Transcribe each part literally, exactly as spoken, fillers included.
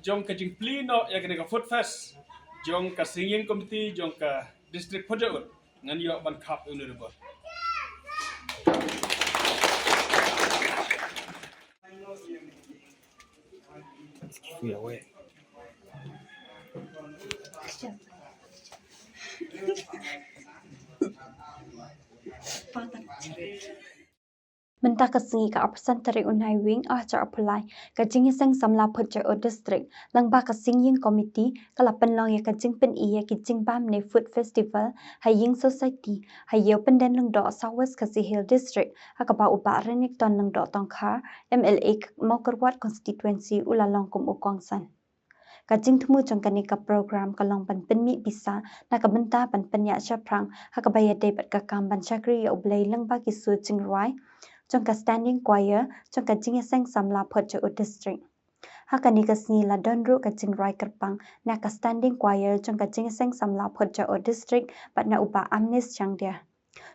Jong ka jingplie noh ïa kane ka Food Fest jong ka Singing Committee jong ka District Port Jaiñtia, ngan ïoh ban khap ïa u Honorable. Mynta ka sngi ka arphew san tarik u Naiwieng arhajar arphew lai, ka Jingïaseng Samla Port Jaiñtia District lyngba ka Singing Committee ka la pynlong ïa ka jingpyni ïa ki jingbam ne Food Festival ha Ïing Society ha Ïew Pyndenlyngdoh, South West Khasi Hills District, ha kaba u Bah Renikton Lyngdoh Tongkhar, M L A ka Mawkyrwat Constituency, u la long kum u kongsan. Ka jingthmu jong kane ka program ka long ban pynmih pisa na ka bynta ban pynïaid shaphrang ha kaba ïadei bad ka kam ban shakri ïa U Blei lyngba ki sur jingrwai jong ka Standing Choir jong ka Jingïaseng Samla Port Jaiñtia District. Ha kane ka sngi la don ruh ka jingrwai kyrpang na ka Standing Choir jong ka Jingïaseng Samla Port Jaiñtia District bad na u Bah Amnis Shangdia.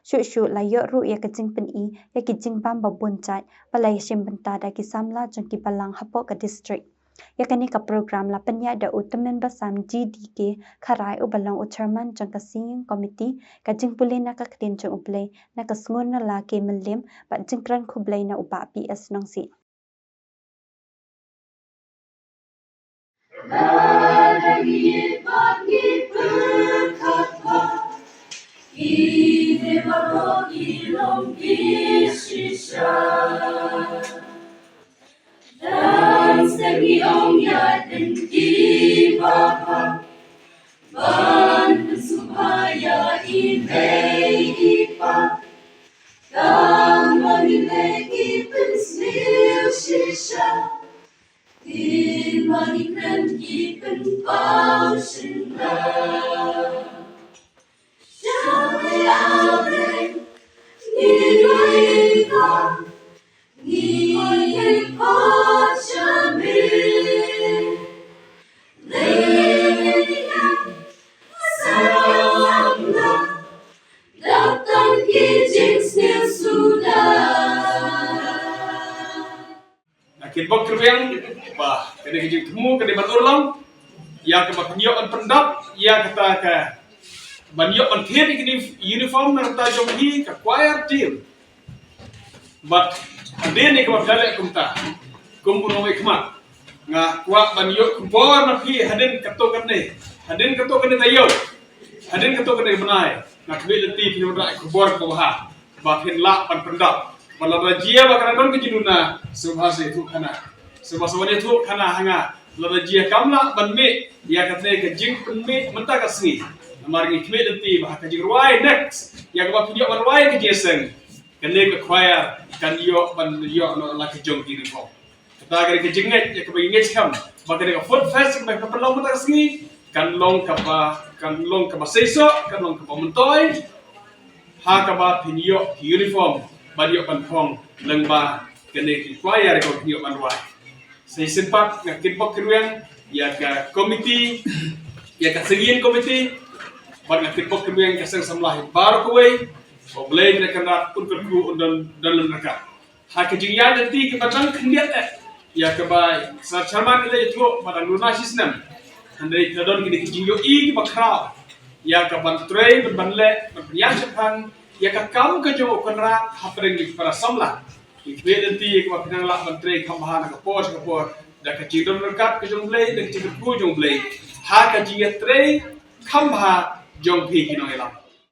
Shuh shuh la ïoh ruh ïa ka jingpyni ïa ki jingbam ba bun jait ba la ïashim bynta da ki samla jong ki balang hapoh ka district. Ïa kane ka program la pynïaid da u Tymmen Basam G D K Kharai, uba long u chairman jong ka Singing Committee, ka jingpule na ka ktien jong U Blei na ka Sngur Nala K Mylliem bad jingkren khublei na u Bah P S Nongsiej. Nga kyrpad kyrpang ba kane ka jingthmu kane ban urlong ïa kaba pynïoh ban pyndap ïa kata ka ban ïoh ban thied ïa kane uniform na kata jong phi ka choir team. Bad hadien ïa kaba phi la leh kumta kum u nongwei khmat, nga kwah ban ïoh khubor na phi hadien katto katne, hadien katto katne taïew, hadien katto katne bnai. Nga khmih lynti phin wanrah khubor kaba bha ba phin lah ban pyndap. Ba lada jia ba ka dang don ka jingduna, sngewbha sa ïathuh khana. Sngewbha sa wan ïathuh khana ha nga. Lada jia kam lah ban mih ïa kane ka jingpynmih mynta ka sngi, namar ngi khmih lynti ba ha ka jingrwai next ïa kaba phin ïoh ban rwai ka jingïaseng, kane ka choir kan ïoh ban ïoh noh la ka jong ki uniform. Kata ka dei ka jingngeit ïa kaba ngi ngeit skhem ba kane ka Food Fest kaba pynlong mynta ka sngi kan long kaba, kan long kaba seisoh, kan long kaba myntoi. Ha kaba phin ïoh ki uniform ban ïoh ban phong lyngba kane ki choir kaba phin ïoh ban rwai. Sa shisien pat nga kyrpad kyrpang ïa ka committee, ïa ka Singing Committee, bad nga kyrpad kyrpang ïa ka seng samla hi baroh kawei. Ba U Blei Kynrad un kyrkhu, un don, don lem ryngkat. Ha ka jingïaid lynti kaba dang khyndiat eh, ïa kaba sir chairman ka la ïathuh ba dang duna shisnem. Hynrei ka don kine ki jingïohi kiba khraw ïa ka ban trei, ban, ban leh, ban pynïaid shaphrang ïa ka kam ka jong u Kynrad hapdeng ki para samla. Ngi khmih lynti ïa kaba phin nang lah ban trei kham bha na ka por sha ka por da ka jingdon ryngkat ka jong U Blei, da ka jingkyrkhu jong U Blei ha ka jingïatrei kham bha jong phi ki nongïalam.